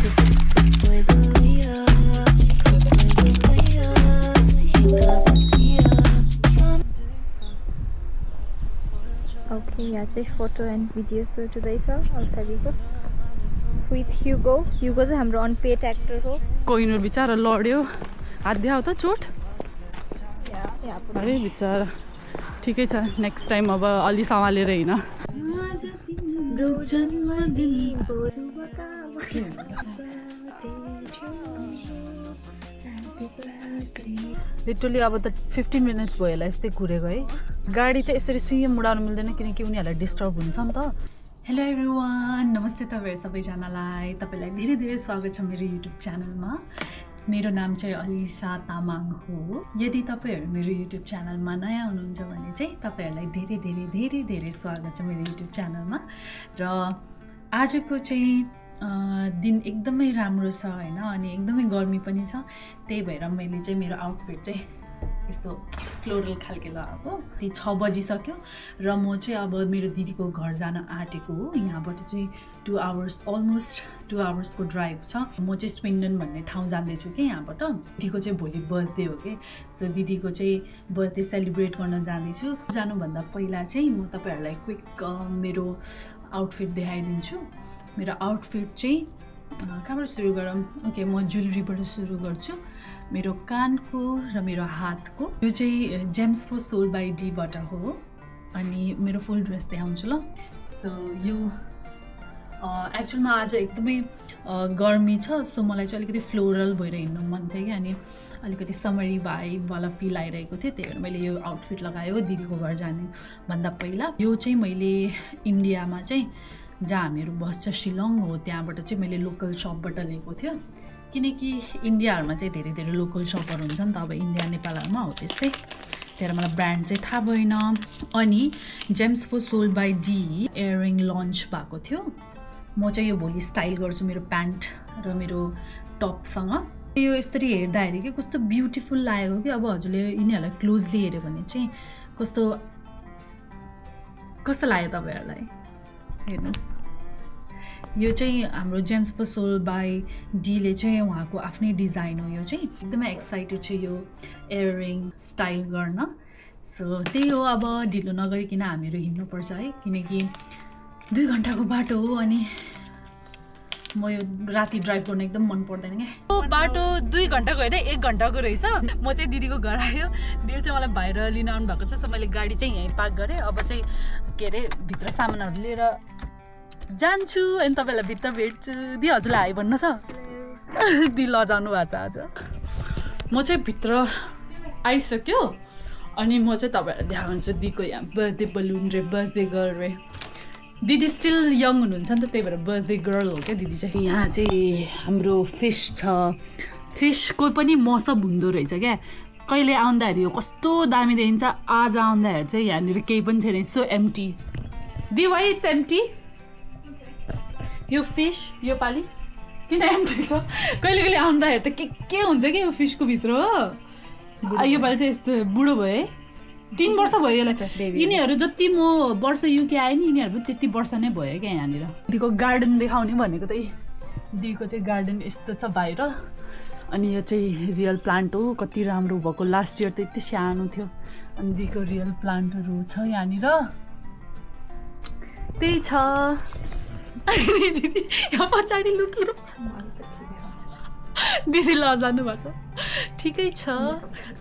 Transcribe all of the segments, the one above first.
Okay, यहाँ चाहिँ photo and video shoot हुँदैछ अल्छारीको विथ ह्युगो। ह्युगो चाहिँ हाम्रो अनपेड एक्टर हो। कोहिनूर बिचारा लड्यो, हात देखाउ त चोट अरे बिचारा। ठिकै छ, नेक्स्ट टाइम अब अलि सम्हालेर होइन। लिटरली अब त 15 मिनट्स भयो होला यस्तै कुरेको है। गाडी चाहिँ यसरी सुइम उडाउनु मिल्दैन किनकि उनीहरूलाई डिस्टर्ब हुन्छ नि त। हेलो एभ्रिवान, नमस्ते तपाईहरु सबैजनालाई। तपाईलाई धेरै धेरै स्वागत छ मेरो युट्युब च्यानलमा। मेरो नाम चाहिँ अलिसा तामाङ हो। यदि तपाईहरु मेरो युट्युब च्यानलमा नयाँ हुनुहुन्छ भने चाहिँ तपाईहरुलाई धेरै धेरै धेरै धेरै स्वागत छ मेरो युट्युब च्यानलमा। र आजको चाहिँ दिन एकदमै राम्रो छ हैन, अनि एकदमै गर्मी पनि छ। त्यही भएर मैले चाहिँ मेरो आउटफिट चाहिँ यस्तो फ्लोरल खालके लगाएको। ती 6 बजिसक्यो र म चाहिँ अब मेरो दिदीको घर जान आँटेको हो। यहाँबाट चाहिँ 2 आवर्स, अलमोस्ट 2 आवर्सको ड्राइभ छ। म चाहिँ स्विन्डन भन्ने ठाउँ जाँदैछु कि यहाँबाट। दिदीको चाहिँ भोलि बर्थडे हो कि, सो दिदीको चाहिँ बर्थडे सेलिब्रेट गर्न जाँदैछु। जानुभन्दा पहिला चाहिँ म तपाईहरुलाई क्विक मेरो आउटफिट देखाइदिन्छु। मेरो आउटफिट चाहिँ कहाँबाट सुरु गरौँ? ओके, म ज्वेलरीबाट सुरु गर्छु। मेरो कानको र मेरो हातको यो चाहिँ जेम्स फर सोल बाई डीबाट हो। अनि मेरो फुल ड्रेस देखाउँछु ल। सो यो एक्चुअलमा आज एकदमै गर्मी छ, सो मलाई चाहिँ अलिकति फ्लोरल भएर हिँड्नु मन थियो कि, अनि अलिकति समरी भाइबवाला फिल आइरहेको थियो। त्यही भएर मैले यो आउटफिट लगायो दिदीको घर जाने भन्दा पहिला। यो चाहिँ मैले इन्डियामा चाहिँ जहाँ हामीहरू बस्छ शिलङ हो, त्यहाँबाट चाहिँ मैले लोकल सपबाट लिएको थियो। किनकि इन्डियाहरूमा चाहिँ धेरै धेरै लोकल सपहरू हुन्छ नि त, अब इन्डिया नेपालहरूमा हो त्यस्तै। त्यही भएर मलाई ब्रान्ड चाहिँ थाहा भएन। अनि gems for soul by D earing launch भएको थियो। म चाहिँ यो भोलि स्टाइल गर्छु मेरो प्यान्ट र मेरो टपसँग। यो यसरी हेर्दाखेरि कि कस्तो ब्युटिफुल लागेको कि। अब हजुरले यिनीहरूलाई क्लोजली हेऱ्यो भने चाहिँ कस्तो लाग्यो तपाईँहरूलाई? हेर्नुहोस्, यो चाहिँ हाम्रो जेम्स फर सोल बाई डीले चाहिँ उहाँको आफ्नै डिजाइन हो। यो चाहिँ एकदमै एक्साइटेड छु यो इयरिङ स्टाइल गर्न। सो त्यही हो, अब ढिलो नगरिकन हामीहरू हिँड्नुपर्छ है, किनकि 2 घन्टाको बाटो हो। अनि म यो राति ड्राइभ गर्न एकदम मन पर्दैन क्या। यो बाटो 2 घन्टाको होइन 1 घन्टाको रहेछ। म चाहिँ दिदीको घर आयो, दिदी चाहिँ मलाई बाहिर लिन आउनु भएको छ। सो मैले गाडी चाहिँ यहीँ पार्क गरेँ। अब चाहिँ के अरे भित्र सामानहरू लिएर जान्छु अनि तपाईँलाई भित्र भेट्छु। दि हजुरलाई हाई भन्नु छ? दि लजाउनु भएको छ आज। म चाहिँ भित्र आइसक्यो अनि म चाहिँ तपाईँहरूलाई देखाउँछु दिदीको यहाँ बर्थडे बलुन रे, बर्थडे गर्ल रे। दिदी स्टिल यङ हुनुहुन्छ नि त, त्यही भएर बर्थडे गर्ल हो क्या दिदी चाहिँ। यहाँ चाहिँ हाम्रो फिस छ, फिसको पनि मौसम हुँदो रहेछ क्या। कहिले आउँदाखेरि यो कस्तो दामी देखिन्छ, आज आउँदाखेरि चाहिँ यहाँनिर केही पनि छैन, so empty. The why it's empty? यो फिस यो पालि किन एम्टी छ? कहिले कहिले आउँदाखेरि त के हुन्छ कि यो फिसको भित्र हो। यो पालि चाहिँ यस्तो बुढो भयो है, 3 वर्ष भयो यसलाई। यिनीहरू जति म वर्ष युके आएँ नि, यिनीहरू पनि त्यति वर्ष नै भयो क्या यहाँनिर। दिदीको गार्डन देखाउने भनेको त दिदीको चाहिँ गार्डन यस्तो छ बाहिर। अनि यो चाहिँ रियल प्लान्ट हो, कति राम्रो भएको। लास्ट इयर त यति सानो थियो। अनि दिदीको रियल प्लान्टहरू छ यहाँनिर। त्यही छ। दिदी यहाँ पछाडि लुकेर दिदी लजानु भएको छ। ठिकै छ,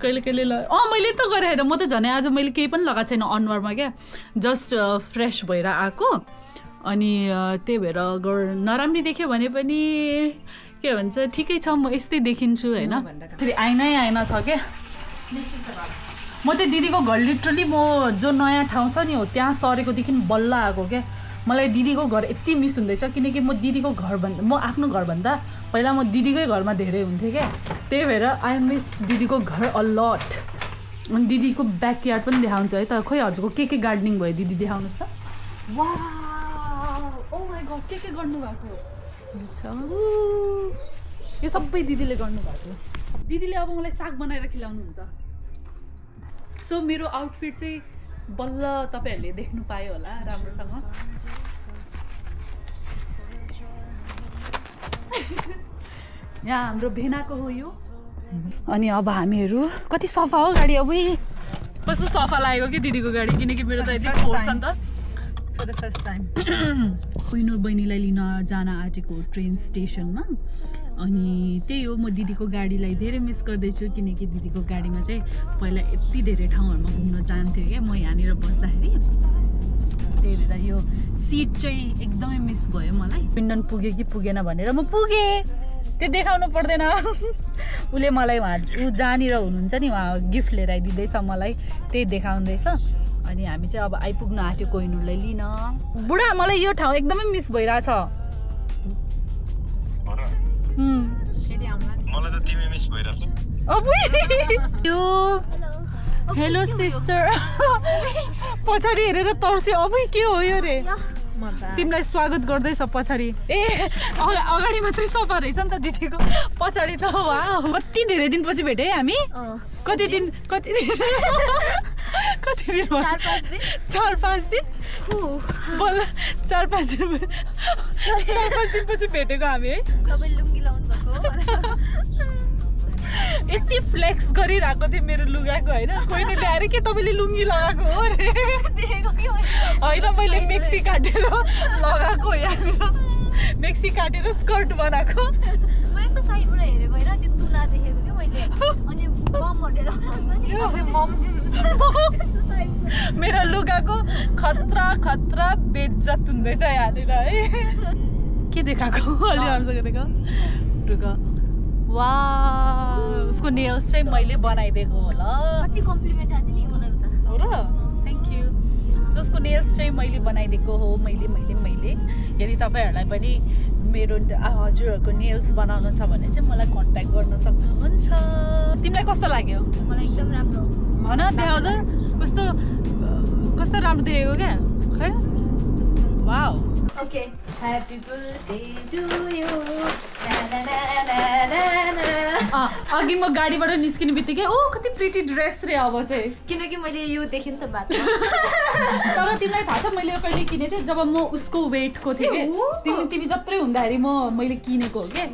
कहिले कहिले मैले त गरेँ होइन। म त झन् आज मैले केही पनि लगाएको छैन अनुहारमा क्या, जस्ट फ्रेस भएर आएको। अनि त्यही भएर नराम्री देख्यो भने पनि के भन्छ, ठिकै छ, म यस्तै देखिन्छु होइन। फेरि आइना छ क्या। म चाहिँ दिदीको घर लिटरली म जो नयाँ ठाउँ छ नि हो त्यहाँ सरेकोदेखि बल्ल आएको क्या। मलाई दिदीको घर यति मिस हुँदैछ, किनकि म दिदीको घरभन्दा म आफ्नो घरभन्दा पहिला म दिदीकै घरमा धेरै हुन्थेँ क्या। त्यही भएर आई मिस दिदीको घर अ लट। अनि दिदीको ब्याकयार्ड पनि देखाउँछ है त। खोइ हजुरको के गार्डनिङ भयो दिदी देखाउनुहोस् त। वाउ, ओ माई गड, के गर्नुभएको छ? यो सबै दिदीले गर्नुभएको। दिदीले अब मलाई साग बनाएर खिलाउनुहुन्छ। सो मेरो आउटफिट चाहिँ बल्ल तपाईहरुले देख्नु पायो होला राम्रोसँग। यहाँ हाम्रो भेनाको हो यो। अनि अब हामीहरू कति सफा हो गाडी। अब कस्तो सफा लागेको कि दिदीको गाडी, किनकि मेरो त यति फोर्स छ नि त। फर द फर्स्ट टाइम कोइनुर बहिनीलाई लिन जान आँटेको ट्रेन स्टेसनमा। अनि त्यही हो, म दिदीको गाडीलाई धेरै मिस गर्दैछु, किनकि दिदीको गाडीमा चाहिँ पहिला यति धेरै ठाउँहरूमा घुम्न जान्थ्यो क्या म यहाँनिर बस्दाखेरि। त्यही भएर यो सिट चाहिँ एकदमै मिस भयो मलाई। पिन्डन पुग्यो कि पुगेन भनेर म पुगेँ, त्यो देखाउनु पर्दैन। उसले मलाई उहाँ ऊ जहाँनिर हुनुहुन्छ नि उहाँ गिफ्ट लिएर आइदिँदैछ मलाई, त्यही देखाउँदैछ। अनि हामी चाहिँ अब आइपुग्न आँट्यो कोइनुरलाई लिन। बुढा मलाई यो ठाउँ एकदमै मिस भइरहेछ। Hello sister. पछाडि हेरेर तर्स्यो। अब के हो यो रे? तिमीलाई स्वागत गर्दैछ पछाडि। ए अगाडि मात्रै सफा रहेछ नि त दिदीको, पछाडि त वाह। कति धेरै दिनपछि भेटे है हामी। कति दिन 4-5 दिन बल्ल 4-5 दिनपछि भेटेको हामी है। यति फ्लेक्स गरिरहेको थियो मेरो लुगाको होइन, कोहीले ल्याएर के तपाईँले लुङ्गी लगाएको हो अरे? होइन मैले मेक्सी काटेर लगाएको, यहाँनिर मेक्सी काटेर स्कर्ट बनाएको। मैले यस्तो साइडबाट हेरेको होइन, त्यो तुना देखेको थियो मैले। अनि मेरो लुगाको खतरा बेइज्जत हुँदैछ यहाँनिर है। के देखाएको अलि अरूसँग देखा। वाह, उसको नेल्स चाहिँ मैले बनाइदिएको होला। कति कम्प्लिमेन्ट आयो नि मलाई उता। हो र, थ्याङ्क यू। उसको नेल्स चाहिँ मैले बनाइदिएको हो। मैले यदि तपाईँहरूलाई पनि मेरो हजुरहरूको नेल्स बनाउनु छ भने चाहिँ मलाई कन्ट्याक्ट गर्न सक्नुहुन्छ। तिमीलाई कस्तो लाग्यो? मलाई एकदम राम्रो हो न? देखाउ त कस्तो राम्रो देखेको क्या है। Wow. Okay, happy birthday to you. अघि म गाडीबाट निस्किने बित्तिकै ओ कति प्रिटी ड्रेस रे अब चाहिँ, किनकि मैले यो देखेँ नि त बात। तर तिमीलाई थाहा छ मैले यो कहिले किनेको थिएँ जब म उसको वेटको थिएँ कि। तिमी जत्रै हुँदाखेरि मैले किनेको हो क्या।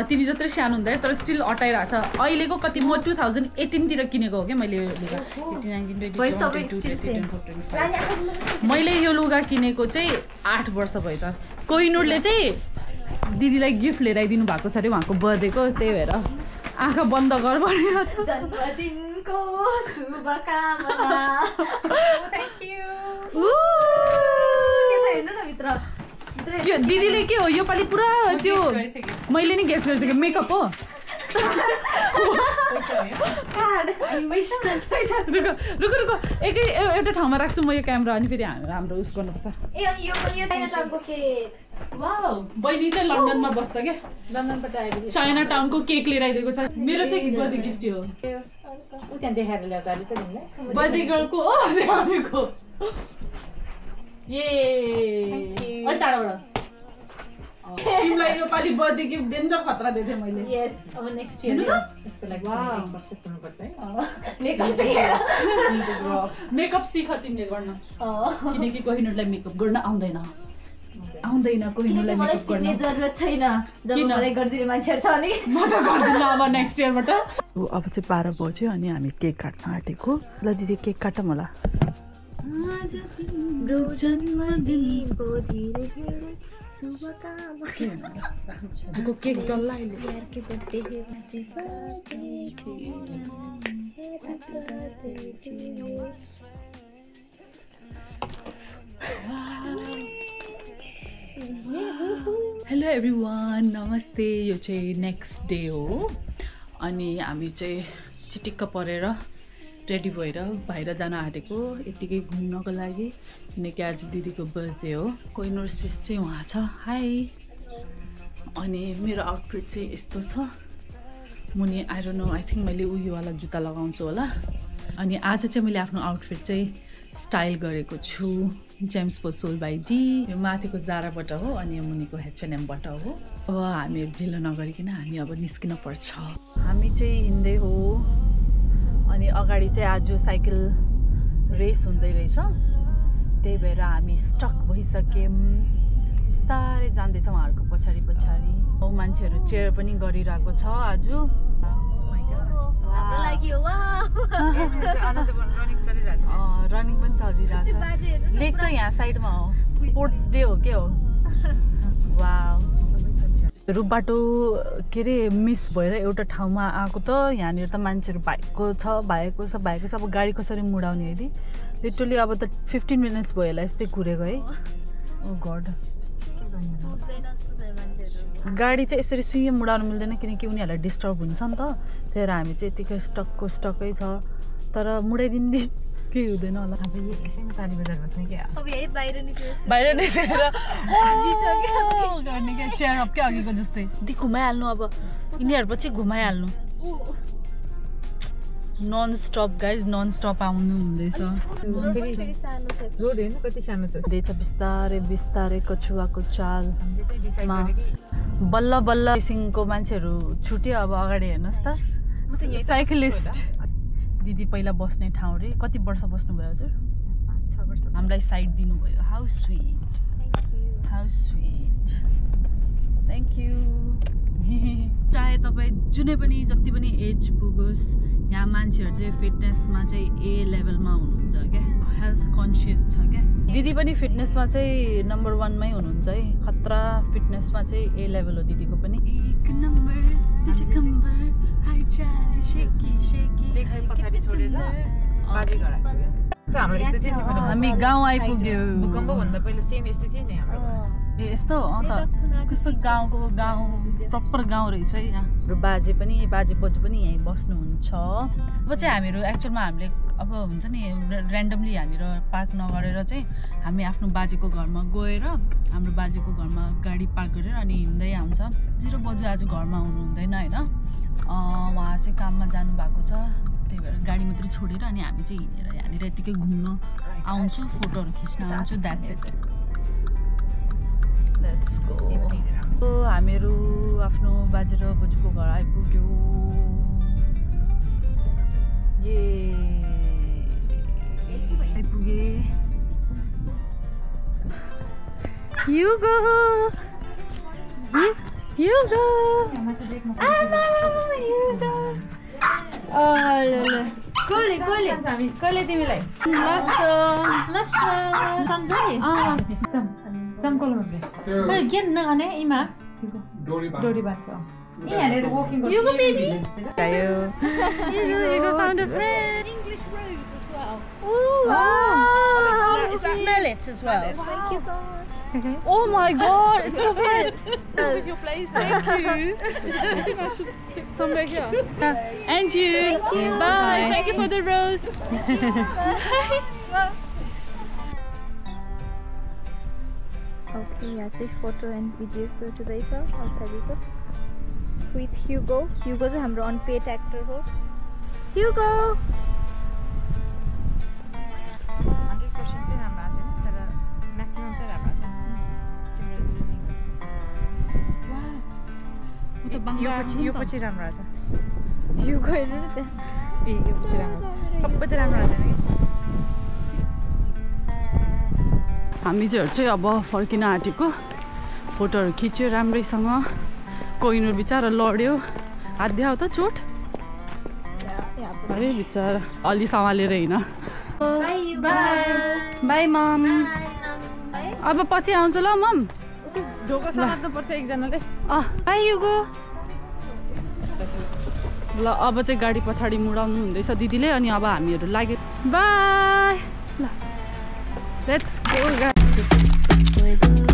तिमी जत्रै सानो हुँदाखेरि, तर स्टिल अटाइरहेको छ। अहिलेको कति म 2018 तिर किनेको हो क्या मैले यो लुगा। 18 मैले यो लुगा किनेको चाहिँ 8 वर्ष भएछ। कोइनुरले चाहिँ दिदीलाई गिफ्ट लिएर आइदिनु भएको छ अरे उहाँको बर्थडेको, त्यही भएर आँखा बन्द गर भनेको छ। जन्मदिनको शुभकामना। Thank you. के छ हेर्नु न भित्र। यो दिदीले के हो यो पालि पुरा त्यो मैले नि गेस गरिसकेँ, मेकअप हो। रुको एकै एउटा ठाउँमा राख्छु म यो क्यामेरा, अनि फेरि हाम्रो उस गर्नुपर्छ। ए अनि यो चाइना टाउनको केक। वाउ, बहिनी चाहिँ लन्डनमा बस्छ क्या, लन्डनबाट आएको चाइना टाउनको केक लिएर आइदिएको छ। मेरो चाहिँ बर्थडे गिफ्ट हो। त्यहाँ देखाएर ल्याउँदा रहेछ तिमीलाई बर्थडे गर्लको हो देखाउनेको। ए अलि टाढाबाट तिमीलाई यो पालि बर्थडे गिफ्ट डेन्जर खतरा दिएको थिएँ मैले। यस, अब नेक्स्ट इयर यसको लागि हुनुपर्छ है। मेकअप सिक तिमीले गर्न, किनकि कोहिनुरलाई मेकअप गर्न आउँदैन कोहिनुरलाई मेकअप गर्न जरुरत छैन। जब मलाई गर्दिने मान्छेहरु छ नि म त गर्दिन अब नेक्स्ट इयरबाट। अब चाहिँ 12 बज्यो अनि हामी केक काट्न आँटेको। ल दिदी केक काटौँ होला। आज तिम्रो जन्मदिनको धेरै धेरै शुभकामना। केक जल्ला अहिले। यारको birthday happy birthday to you, happy birthday to you. Hello everyone, नमस्ते। यो चाहिँ नेक्स्ट डे हो अनि हामी चाहिँ चिटिक्क परेर रेडी भएर बाहिर जान आँटेको यतिकै घुम्नको लागि, किनकि आज दिदीको बर्थडे हो। कोइनुर सिस चाहिँ उहाँ छ। हाई। अनि मेरो आउटफिट चाहिँ यस्तो छ। मुनि I don't know, I think मैले उयोवाला जुत्ता लगाउँछु होला। अनि आज चाहिँ मैले आफ्नो आउटफिट चाहिँ स्टाइल गरेको छु जेम्स फो सोल बाई डी। यो माथिको जाराबाट हो अनि यो मुनिको H&Mबाट हो। अब हामीहरू ढिलो नगरिकन हामी अब निस्किन पर्छ। हामी चाहिँ हिँड्दै हो अनि अगाडि चाहिँ आज साइकल रेस हुँदै रहेछ, त्यही भएर हामी स्टक भइसक्यौँ। बिस्तारै जाँदैछ उहाँहरूको पछाडि पछाडि। मान्छेहरू चेयर पनि गरिरहेको छ आज। रनिङ पनि चलिरहेछ। लेक त यहाँ साइडमा हो, स्पोर्ट्स डे हो के हो। वाउ, बाटो के अरे मिस भएर एउटा ठाउँमा आएको त यहाँनिर त मान्छेहरू भएको छ। अब गाडी कसरी मुडाउने है। लिटरली अब त 15 मिनट्स भयो होला यस्तै कुरेको है। ओ गड, गाडी चाहिँ यसरी सुइँ मुडाउनु मिल्दैन किनकि उनीहरूलाई डिस्टर्ब हुन्छ नि त। त्यही भएर हामी चाहिँ यतिकै स्टक्कै छ। तर मुडाइदिनु केही हुँदैन होला। बाहिर निस्केर गर्ने क्या, चेयर अप क्या अघिको जस्तै घुमाइहाल्नु। अब यिनीहरू पछि घुमाइहाल्नु। Non stop guys, non stop आउनु हुँदैछ। बिस्तारै कछुवाको चालमा बल्ल बल्ल रेसिङको मान्छेहरू छुट्यो। अब अगाडि हेर्नुहोस् त, साइक्लिस्ट दिदी पहिला बस्ने ठाउँ रे। कति वर्ष बस्नुभयो हजुर? 5-6 वर्ष। हामीलाई साइड दिनुभयो। How sweet, how sweet, thank you. चाहे तपाईँ जुनै पनि जति पनि एज पुगोस्, यहाँ मान्छेहरू चाहिँ फिटनेसमा चाहिँ ए लेभलमा हुनुहुन्छ क्या, हेल्थ कन्सियस छ क्या। दिदी पनि फिटनेसमा चाहिँ नम्बर 1 मै हुनुहुन्छ है। खतरा फिटनेसमा चाहिँ ए लेभल हो दिदीको पनि। एक नम्बर हामी गाउँ आइपुग्यो। भूकम्पभन्दा पहिला सेम यस्तै थियो नि हाम्रो। ए यस्तो त कस्तो गाउँ प्रपर गाउँ रहेछ है यहाँ। हाम्रो बाजे बोजू पनि यहीँ बस्नुहुन्छ। अब चाहिँ हामीहरू एक्चुअलमा हामीले अब हुन्छ नि ऱ्यान्डमली यहाँनिर पार्क नगरेर चाहिँ हामी आफ्नो बाजेको घरमा गएर हाम्रो बाजेको घरमा गाडी पार्क गरेर अनि हिँड्दै आउँछ। 0 बजी आज घरमा आउनु हुँदैन होइन, उहाँ चाहिँ काममा जानुभएको छ। त्यही भएर गाडी मात्रै छोडेर अनि हामी चाहिँ हिँडेर यहाँनिर यतिकै घुम्न आउँछु, फोटोहरू खिच्न आउँछु। That's it, let's go. हामीहरू आफ्नो बाजे र बोजूको घर आइपुग्यो। आइपुगे। Hugo, Hugo, Hugo. कहिले तिमीलाई Hugo baby. Hugo found a friend. English rose as well. Oh, smell it as well. Thank you so much. Oh my god, it's so fresh. This is your place. Thank you. I think I should stick somewhere here. And you. Thank you. Bye. Thank you for the rose. Okay, यहाँ चाहिँ photo and video shoot हुँदैछ अल्छाडीको with Hugo. Hugo चाहिँ हाम्रो unpaid actor हो। Hugo 100% चाहिँ राम्रो आएको छैन, तर म्याक्सिमम चाहिँ राम्रो आएको छ। तिम्रो जुमिङ हुन्छ। यो पछि राम्रो आएको छ। ह्युगो हेर्नु न त्यहाँ। यो पछि राम्रो छ। सबै त राम्रो आएको छैन कि। हामी चाहिँ अब फर्किन आँटेको। फोटोहरू खिच्यो राम्रैसँग। कोइनुर बिचारा लड्यो, हात देखाउ त चोट अरे बिचारा। अलि सम्हालेर हिँड। बाई मम। अब पछि आउँछ ल मम। ढोका समात्नुपर्छ एकजनाले। बाई युगो। ल अब चाहिँ गाडी पछाडि मुडाउनु हुँदैछ दिदीले अनि अब हामीहरू लाग्यो। बाई ल लेट्स गो गाइस।